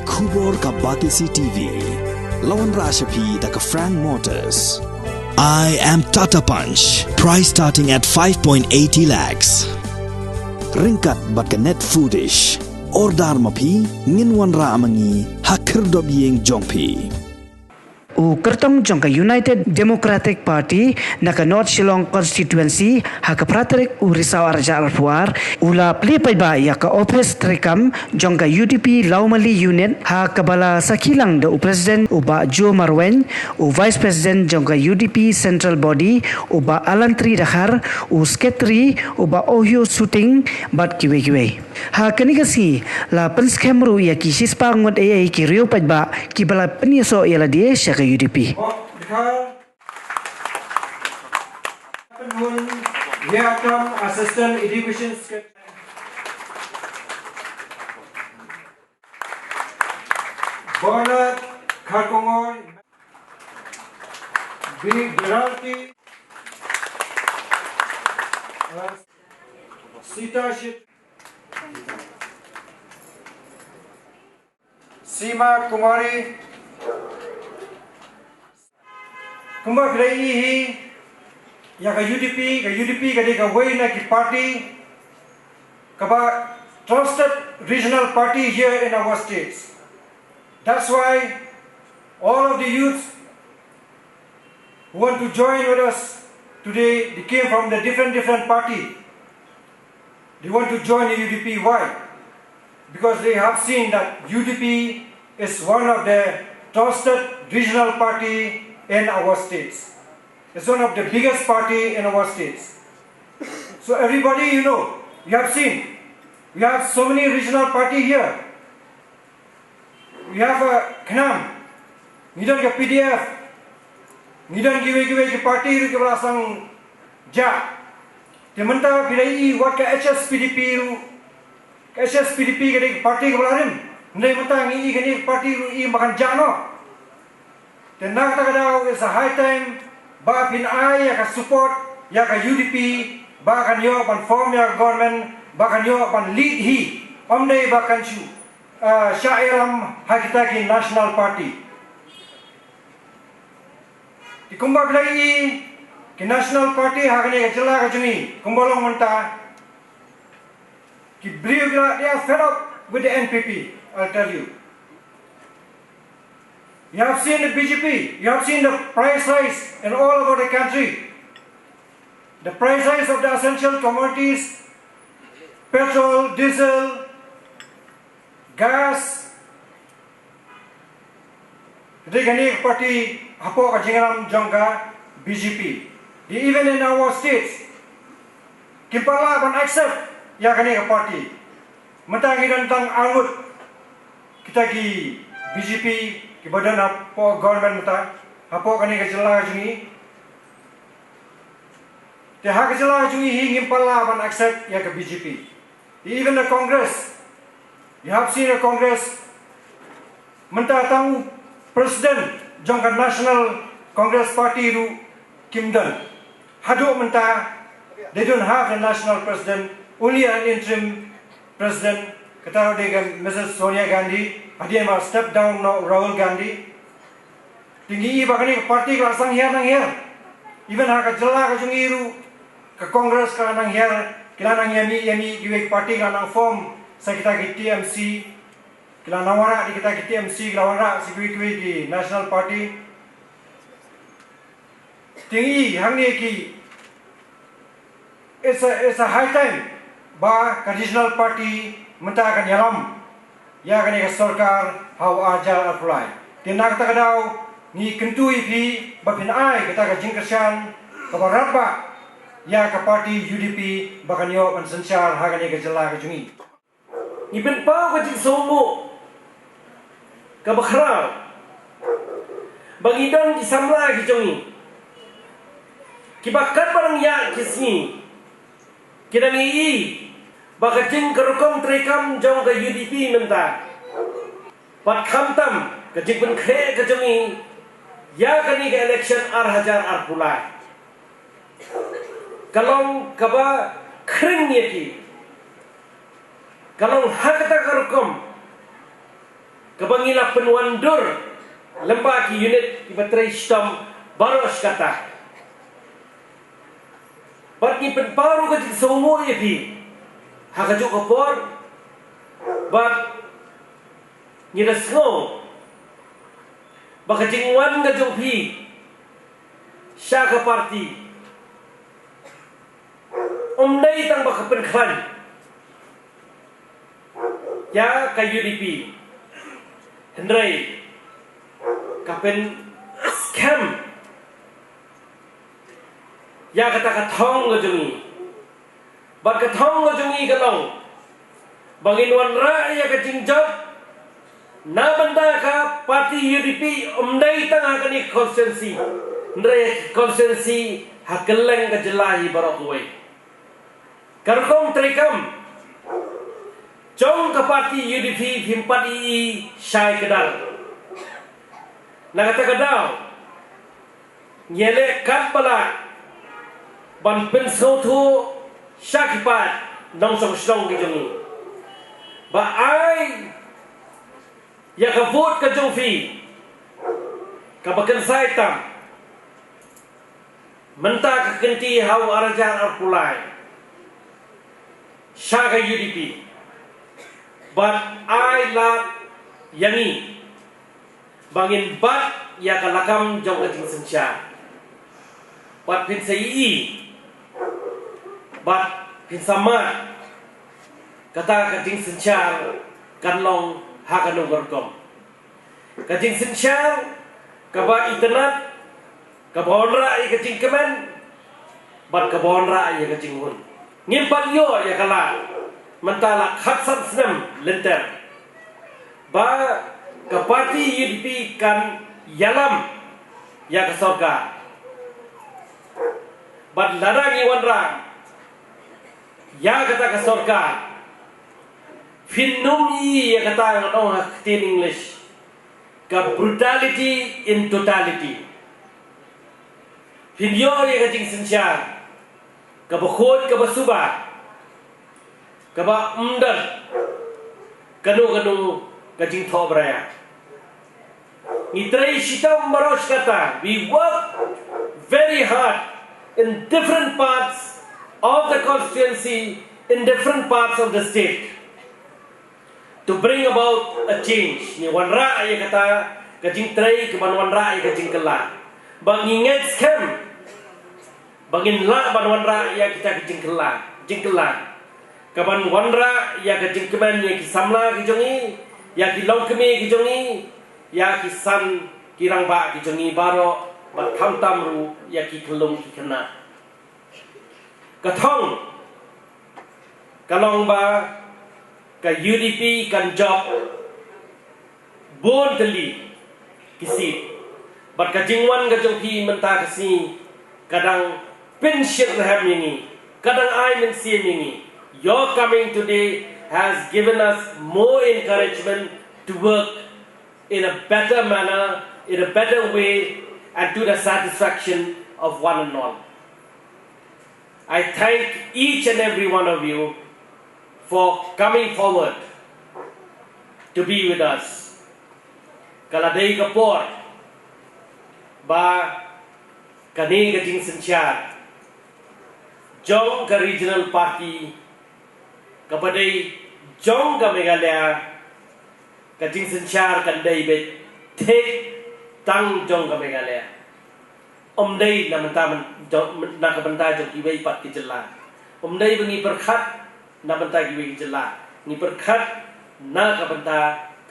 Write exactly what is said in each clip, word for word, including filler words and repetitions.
Khubor ka Batesi T V. La wanrah sha phi da ka Frank Motors. I am Tata Punch. Price starting at five point eighty lakhs. Ryngkat bad ka Net Foodish. Order ma phi, ngin wanrah ma ngi ha khyrdop ïing jong phi. U kyrtong jong ka United Democratic Party na ka North Shillong Constituency ha ka phra tarik u Risaw arhajar arphew ar, u la plie paidbah ïa ka ophis treikam jong ka U D P Lawmali Unit, ha kaba la sakhi lang da u President u Bah Joe Marwein, u Vice President jong ka U D P Central Body u Bah Alantri Dkhar, u Secretary u Bah Ohio Suting bad kiwei kiwei. Ha kane ka sngi la pynskhem ruh ïa ki shispah ngut eiei ki riew paidbah kiba la pynïasoh ïa lade sha ka U D P. Pynhun Ïakam, Assistant Education Secretary. Bernard Kharkongor, Bi-, Biralti, uh, Sita Shit-, Sima Kumari. Kumba phi la ïohi hi, ïa ka U D P, ka U D P ka dei kawei na ki party kaba trusted regional party here in our states. That's why all of the youths who want to join with us today, they came from the different, different party. They want to join the U D P. Why? Because they have seen that U D P is one of the trusted regional party in our states. It's one of the biggest party in our states. So everybody, you know, you have seen, we have so many regional party here. We have a KHNAM, ngi don ka P D F, ngi don kiwei kiwei ki party ruh kiba la sdang jah. Te mynta phi la ïohi wat ka H S P D P ruh, ka H S P D P ka dei ka party kaba la rim. Hynrei mynta ngi ïohi kane ka party ruh ïohi ba kan jah noh. Te na kata ka daw, it's a high time ba phin ai ïa ka support ïa ka U D P ba kan ïoh ban form ïa ka government, ba kan ïoh ban lead hi. Ym dei ba kan shu, ah, shah ïalam ha kita ki national party. Te kumba phi la ïohi, ki national party ha kane ka jylla ka jong ngi, kumba long mynta, ki briew ki la, they are fed up with the N P P, I'll tell you. You have seen the B J P, you have seen the price rise in all over the country. The price rise of the essential commodities, petrol, diesel, gas, Dei kane ka party hapoh ka jingïalam jong ka B J P. Dei even in our states, kim pat lah ban accept ïa kane ka party. Mynta ngi don tang arngut kita ki B J P kiba don hapoh government mynta, hapoh kane ka jylla jong ngi. Te ha ka jylla jong ngi hi ngim pat lah ban accept ïa ka B J P. Even the Congress, you have seen the Congress, mynta tang u president jong ka National Congress Party ruh kim don. Haduh mynta, they don't have a national president, only an interim president, kata ruh dei ka Missus Sonia Gandhi, hadien ba step down noh u Rahul Gandhi. Te ngi i ba kane ka party ka la sdang hiar nang hiar. Even ha ka jylla ka jong ngi ruh, ka Congress ka la nang hiar, ki la nang ïa mih ïa mih, kiwei ki party ki la nang form sa kita ki T M C, ki la nang wanrah da kita ki T M C, ki la wanrah sa kiwei kiwei ki national party. Te ngi i hangne ki, it's a, it's a high time ba ka regional party mynta kan ïalam ïa kane ka sorkar ha u arhajar arphew lai. Te na kata ka daw ngi kyntu ïa phi ba phin ai kata ka jingkyrshan kaba radbah ïa ka party U D P ba kan ïoh ban synshar ha kane ka jylla ka jong ngi. Ngi pynpaw ka jingsngewnguh kaba khraw ba ngi don ki samla ki jong ngi kiba katba dang ïaid ki sngi ki dang ïohi ba ka jing ka rukom treikam jong ka U D P mynta bad khamtam ka jingpynkhreh ka jong ngi ïa kane ka election arhajar arphew lai. Ka long kaba khring ïa ki. Ka long ha kata ka rukom kaba ngi la pynwandur lyngba ki unit kiba trei shitom baroh shi katta. Bad ngi pynpaw ruh ka jingsngewnguh ïa phi ha kajuh ka por, bad ngi da sngew ba ka jingwan ka jong phi sha ka party ym dei tang ba ka pynkhlaiñ ïa ka U D P, hynrei ka pynskhem ïa kata ka thong ka jong ngi. Bad ka thong ka jong ngi ka long ba ngin wanrah ïa ka jingjop na bynta ka party U D P, ym dei tang ha kane ka constituency, hynrei constituency ha kylleng ka jylla hi baroh kawei. Ka rukom treikam jong ka party U D P phim pat ïohi shai kdar. Na kata ka daw ngi ïaleh katba lah ban pynsngewthuh sha ki paid nongshong shnong ki jong ngi ba ai ïa ka vote ka jong phi kaba kynsai tam mynta ka kynti ha u ar hajar arphew lai sha ka U D P. Bad ai lad ïa ngi ba ngin bat ïa ka lakam jong ka jingsynshar. Bad phin sa ïohi bad phin sa mad kata ka jingsynshar kan long ha kano ka rukom. Ka jingsynshar kaba itynnad, kaba wanrah ïa ka jingkmen bad kaba wanrah ïa ka jinghun. Ngim pat ïoh ïa ka lad mynta la khatsan snem lynter ba ka party U D P kan ïalam ïa ka sorkar. Bad lada ngi wanrah ïa kata ka sorkar, phin ym ïohi ïa kata ngan ong ha ka ktien English ka brutality in totality. Phin ïoh ïa ka jingsynshar kaba khuid kaba suba, kaba ym don kano kano ka jingthoh braya. Ngi trei shitom baroh shi katta. We work very hard in different parts of the constituency, in different parts of the state, to bring about a change. Ngi wanrah ïa kata ka jingtrei kaban wanrah ïa ka jingkylla. Ba ngi ngeit skhem ba ngin lah ban wanrah ïa kita ki jingkylla, jingkylla. Kaban wanrah ïa ka jingkmen ïa ki samla ki jong ngi, ïa ki longkmie ki jong ngi, ïa ki san ki rangbah ki jong ngi baroh, bad khamtam ruh ïa ki khyllung ki khynnah. Ka thong ka long ba ka U D P kan jop bun tylli ki seat. Bad ka jingwan ka jong phi mynta ka sngi ka dang pynshit rhem ïa ngi, ka dang ai mynsiem ïa ngi. Your coming today has given us more encouragement to work in a better manner, in a better way, and to the satisfaction of one and all. I thank each and every one of you for coming forward to be with us. Ka la dei ka por ba kane ka jingsynshar jong ka regional party kaba dei jong ka Meghalaya, ka jingsynshar kan dei beit thik tang jong ka Meghalaya. Ym dei na bynta, na ka bynta jong kiwei pat ki jylla. Ym dei ba ngi pyrkhat na bynta kiwei ki jylla, ngi pyrkhat na ka bynta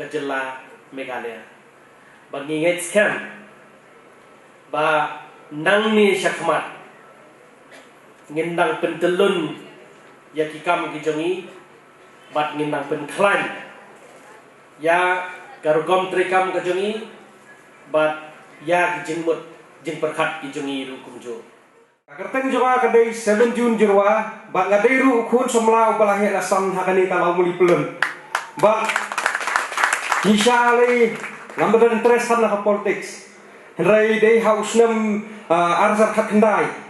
ka jylla Meghalaya. Ba ngi ngeit skhem ba nangne shakhmat ngin nang pyntyllun ïa ki kam ki jong ngi, bad ngin nang pynkhlaiñ ïa ka rukom treikam ka jong ngi, bad ïa ki jingmut jingpyrkhat ki jong ngi ruh kumjuh. Ka kyrteng jong nga ka dei Seven June Jyrwa, bad nga dei ruh u khun samla uba la heh la san ha kane ka Lawmuli Pyllun. Bad ngi sha lei ngam da don interest san ha ka politics. Hynrei dei ha u snem, ah, ar hajar khatkhyndai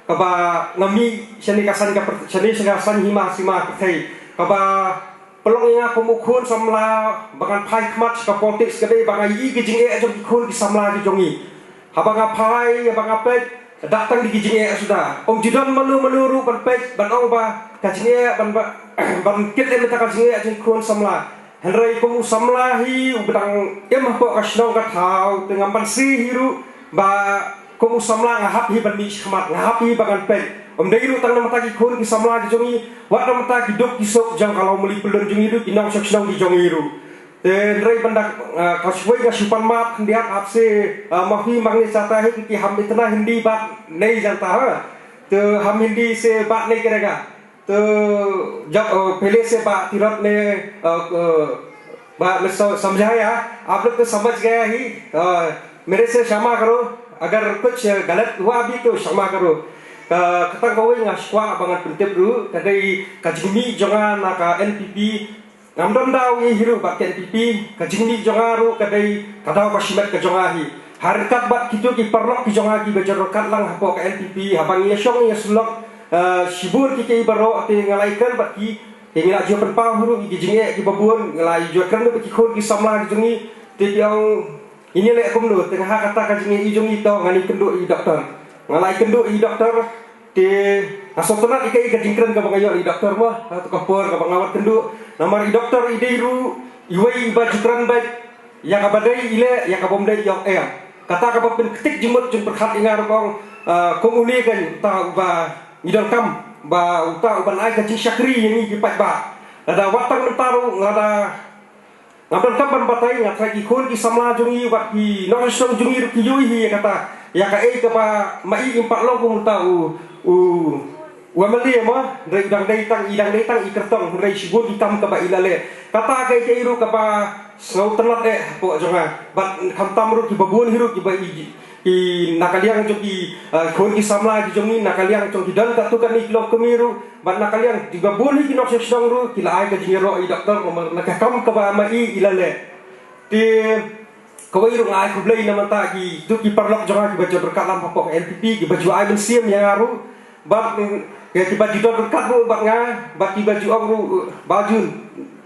kaba nga mih shane ka san ka pyr-, shane ka san hima sima pyrthei, kaba Long ïa nga kum u khun samla ba ngan phai khmat sha ka politics ka dei ba nga ïohi ki jingeh jong ki khun ki samla ki jong ngi. Haba nga phai, haba nga peit, dak tang di ki jingeh suda. Ym ju don mano mano ruh ban peit, ban ong ba ka jingeh, ban ba, ban kit lem ïa ka jingeh jong ki khun samla. Hynrei kum u samla hi u ba dang im hapoh ka shnong ka thaw, te ngam banse hi ruh ba kum u samla nga hap hi ban mih shakhmat, nga hap hi ba ngan peit. Ym dei ruh tang na bynta ki khun ki samla ki jong ngi, wat na bynta ki duk ki suk jong ka lawmuli pyllun jong ngi ruh, ki nongshong shnong ki jong ngi ruh. Te hynrei ban da, ah, ka shu wei ka shu pan map khyndiat, hap se, ah, ma phi ma ngi sata hi ki ham itna Hindi bad nahi janta ha. Te ham Hindi se baat nahi karega. तो जब, अ, पहले से बात तीरथ ने, अ, अ, बात में सम-, समझाया, आप लोग तो समझ गया ही। अ, मेरे से क्षमा करो, अगर कुछ गलत हुआ भी तो क्षमा करो। Ka, kata kawei nga shu kwah ba ngan pyntip ruh, ka dei ka jingmih jong nga na ka N P P, ngam don daw ïa hi ruh bad ka N P P, ka jingmih jong nga ruh ka dei ka daw ka shimet ka jong nga hi. Ha ryngkat bad kito ki paralok ki jong nga kiba jot ryngkat lang hapoh ka N P P, haba ngi ïashong ngi ïasyllok, eh, shibun ki kiei baroh te nga la ïakren bad ki, te ngi la ju pynpaw hi ruh ïa ki jingeh kiba bun, nga la ju ïakren bad ki khun ki samla ki jong ngi, te ki ong ngin ïaleh kumno, te nga ha kata ka jingeh i jong ngi to ngan ïakynduh ïa i doktor. Nga la ïakynduh ïa i doktor, Te nga sngewtynnat ïa kaei ka jingkren kaba nga ïoh ïa i doktor mo, ha kato ka por kaba nga wad kynduh. Namar i doktor i dei ruh iwei iba ju kren beit ïa kaba dei i leh, ïa kaba ym dei i ong em. Kata kaba pynktik jingmut jingpyrkhat ïa nga ruh ka ong, ah, kum une kan uta uba ngi donkam, ba uta uban ai ka jingshakri ïa ngi ki paidbah. Lada wat tang mynta ruh lada Nga donkam ban batai, nga tharai ki khun ki samla jong ngi bad ki nongshong shnong jong ngi ruh ki ïohi ïa kata. Ïa kaei kaba ma i im pat long kum uta u, u, u M L A mo, hynrei i dang dei tang, i dang dei tang i kyrtong, hynrei shibun ki kam kaba i la leh. Kata kaei kaei ruh kaba sngewtynnat eh hapoh jong nga. Bad khamtam ruh kiba bun hi ruh kiba i Ki na ka liang jong ki, ah, khun ki samla ki jong ngi, na ka liang jong ki don katto katne ki longkmie ruh, bad na ka liang kiba bun hi ki nongshong shnong ruh, ki la ai ka jingïaroh ïa i doktor, namar na ka kam kaba ma i i la leh. Te kawei ruh nga ai khublei na bynta kito ki paralok jong nga kiba jot ryngkat lang hapoh ka N P P, kiba ju ai mynsiem ïa nga ruh, bad, mm, ïa kiba ju don ryngkat ruh bad nga, bad kiba ju ong ruh, ba jun,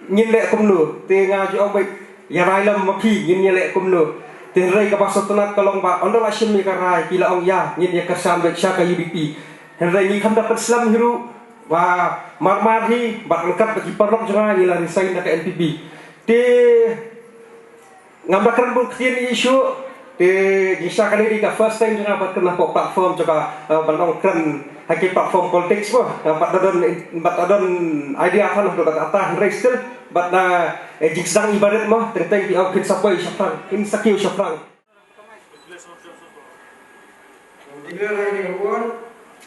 ngin leh kumno, te nga ju ong beit, Ïa rai lem ma phi, ngin ïa leh kumno. Te hynrei kaba sngewtynnat ka long ba ynda la shim ïa ka rai, ki la ong ïa, ngin ïa kyrshan beit sha ka U D P. Hynrei ngi khlem da pynslem hi ruh, ba mar mar hi, bad ryngkat bad ki paralok jong nga ngi la resign na ka N P P. Te ngam da kren bun ktien ïa i shuh, Te jingshisha kane dei ka first time jong nga ban kren hapoh platform jong ka, eh, ban ong kren ha ki platform politics mo. Eh, bad da don, bad da don idea than haduh katta, hynrei still bad da, eh, jingsdang i barit mo, teng teng ki ong phin sa poi shaphrang, phin sa kiew shaphrang. Declare riding award,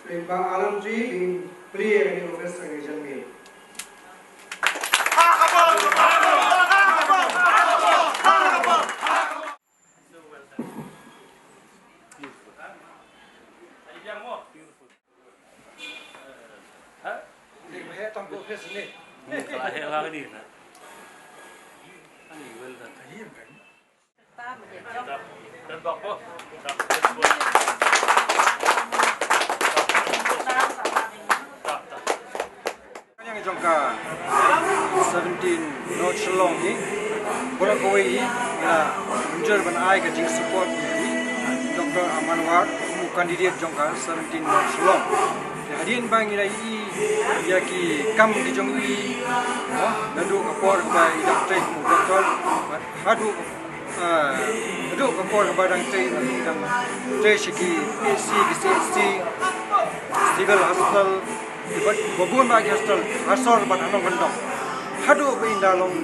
Plimba Alam Tree, in Priya in August and Janmi. Ka liang jong ka seventeen North Shillong hi, baroh kawei hi, nga mynjur ban ai ka jingsupport ïa i Doctor Aman War, kum u candidate jong ka seventeen North Shillong. Te hadien ba ngi la ïohi ïa ki kam ki jong i, naduh ka por ba i dang trei kum u doctor, haduh Ah, haduh ka por kaba dang trei, dang trei sha ki P H C, ki C H C, Civil Hospital, ki bad, ba bun ba ki hospital, ha sor bad ha nongkyndong. Haduh ba in da long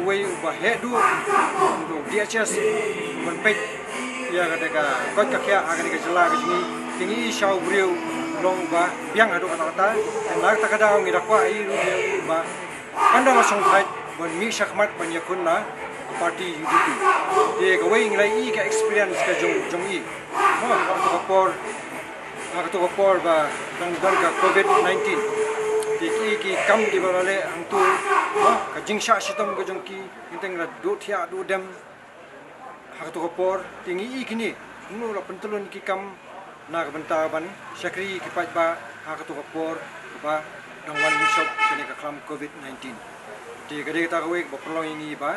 uwei uba heh duh, u D H S, ban peit ïa kata ka koit ka khiah ha kane ka jylla ka jong ngi, te ngi i sha u briew long uba biang haduh katta katta, na kata ka daw ngi da kwah ïa u briew uba Ynda la shong thait ban mih shakhmat ban ïakhun na party U D P. Te kawei ngi la ïohi ka experience ka jong, jong i. Ha kato ka por, ha kato ka por ba dang don ka covid nineteen. Te ki, ki kam kiba la leh hangto, ha ka jingshah shitom ka jong ki, ki teng la duh thiah duh dem. Ha kato ka por, te ngi i kine, kumno la pyntyllun ki kam na ka bynta ban shakri ki paidbah ha kato ka por, kaba dang wan mynshup kane ka khlam covid nineteen. Te ka dei kata kawei kaba pynlong ïa ngi ba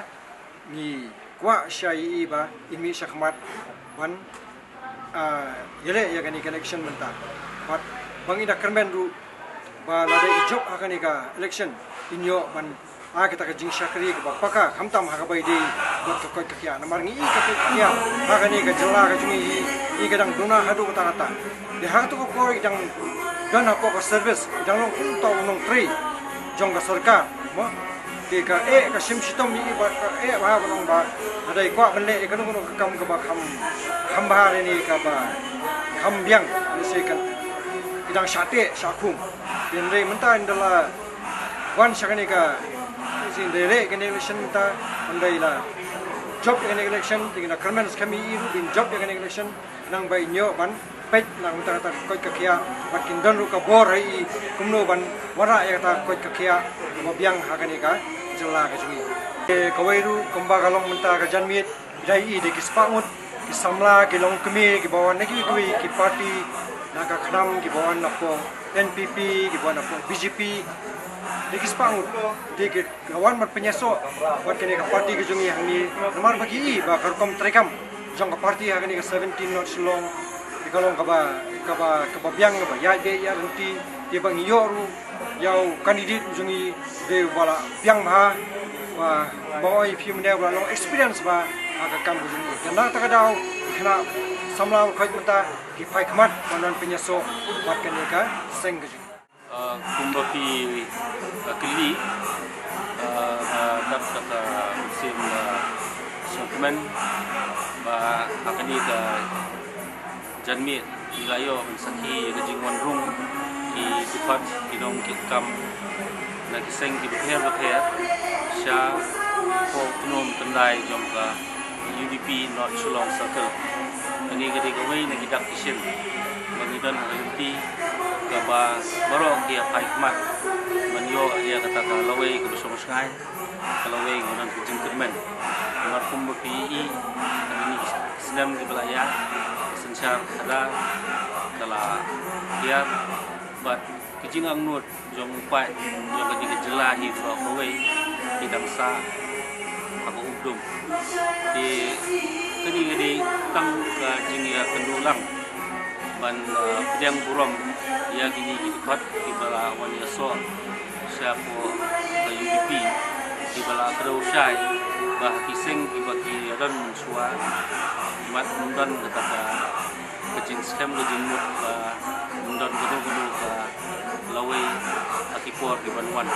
ngi kwah sha ïa i ba i mih sha khmat ban, ah, ïaleh ïa kane ka election mynta. Bad ba ngi da kyrmen ruh ba lada i jop ha kane ka election, in ïoh ban ai kata ka jingshakri kaba paka, khamtam ha kaba ïadei bad ka koit ka khiah. Namar ngi i ka koit ka khiah ha kane ka jylla ka jong ngi, i ka dang duna haduh katta katta. Te ha kato ka por i dang don hapoh ka service, i dang long kumta u nongtrei jong ka sorkar, mo. Te ka eh, ka shim shitom ïa i bad ka eh bha ban ong ba lada i kwah ban leh ïa kano kano ka kam kaba kham, kham bha ne kaba kham biang, lehse kan, i dang shah teh shah khum. Te hynrei mynta ynda la wan sha kane ka, lehse ynda i leh kane ka election mynta, ynda i la jop ïa kane ka election, te ngi da kyrmen skhem ïa i ruh ba in jop ïa kane ka election, khnang ba in ïoh ban peit na ka bynta kata ka koit ka khiah, bad kin don ruh ka bor ha i kumno ban wanrah ïa kata ka koit ka khiah kaba biang ha kane ka jylla ka jong ngi. Te kawei ruh kumba ka long mynta ka janmiet, i da i da ki spah ngut ki samla, ki longkmie kiba wan na kiwei kiwei ki party, na ka KHNAM, kiba wan napoh N P P, kiba wan napoh B J P, da ki spah ngut. Te ki la wan ban pynïasoh bad kane ka party ka jong ngi hangne, namar ba ki i ba ka rukom treikam jong ka party ha kane ka seventeen North Shillong, te ka long kaba, kaba, kaba biang, kaba ïaid beit ïaid lynti. Te ba ngi ïoh ruh ïa u candidate u jong ngi, u dei uba la biang bha, ba, ba oi phi mynne, uba la long experience bha ha ka kam ka jong ngi. Te na kata ka daw ki khynnah samla bakhraw mynta ki phai khmat ban wan pynïasoh bad kane ka seng ka jong ngi. Ah, kumba phi, ah, kylli, ah, ah, dap da ka mynsiem, ah, sngewkmen ba ha kane ka janmiet ngi la ïoh ban sakhi ïa ka jingwan rung ki dkhot, ki nong, ki kam na ki seng kiba pher ba pher sha ka pynïaid jong ka U D P North Shillong Circle. Kane ka dei kawei na ki dak ki shin ba ngi don ha ka lynti kaba baroh ki ïa phai khmat ban ïoh ïa kata ka lawei kaba shong shngaiñ, ka lawei kaba don ka jingkyrmen. Namar kumba phi i, ha kine ki snem kiba la ïaid, ka synshar khadar ka la hiar, bad ki jingangnud jong u paid jong kane ka jylla hi baroh kawei ki dang sah ha ka updum. Te kane ka dei tang ka jingïakynduh lang ban, uh, pdiang burom ïa kine ki dkhot kiba la wan ïasoh shapoh ka U D P, kiba la kdew shai ba ha ki seng kiba ki don mynshuwa, mat ym don kata ka, ka jingskhem, ka jingmut ba ym don kano kano ka lawei ha ki por ki ban wan.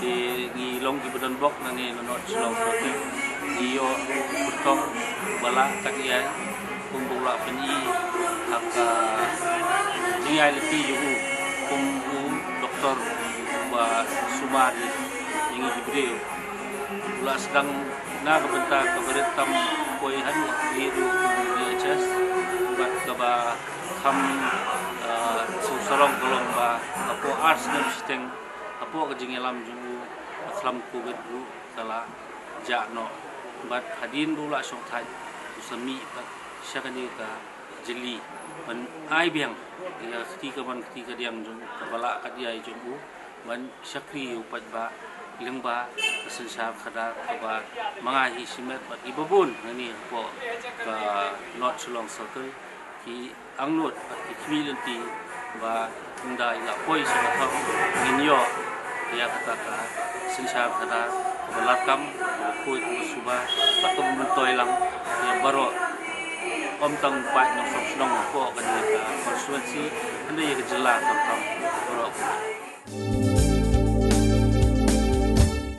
Te ngi long kiba don bok nangne na North Shillong Circle, ngi ïoh u kyrtong ba la kat ïai, kumba u la pyni ha ka jingïaid lynti jong u kum u doktor ba sumar ïa ngi ki briew. U la sdang na ka bynta kaba rit tam, poi haduh ïa u D H S, bad kaba kham, ah, sngewsarong ka long ba hapoh ar snem shiteng hapoh ka jingïalam jong u, ka khlam Covid ruh ka la jah noh. Bad hadien ba u la shongthait, u sa mih pat sha kane ka jylli ban ai biang ïa ka kti kamon kti kadiang jong u, kaba la kat ïai jong u, ban shakri ïa u paidbah lyngba ka synshar khadar kaba ma nga hi shimet bad kiba bun hangne hapoh ka North Shillong Circle, ki angnud bad ki khmih lynti ba ynda i la poi sha ka thong ngin ïoh ïa kata ka synshar khadar kaba lad kam, kaba khuid, kaba suba, bad kaba myntoi lang ïa baroh, ym tang paid nongshong shnong hapoh kane ka constituency, hynrei ïa ka jylla kaba tam baroh.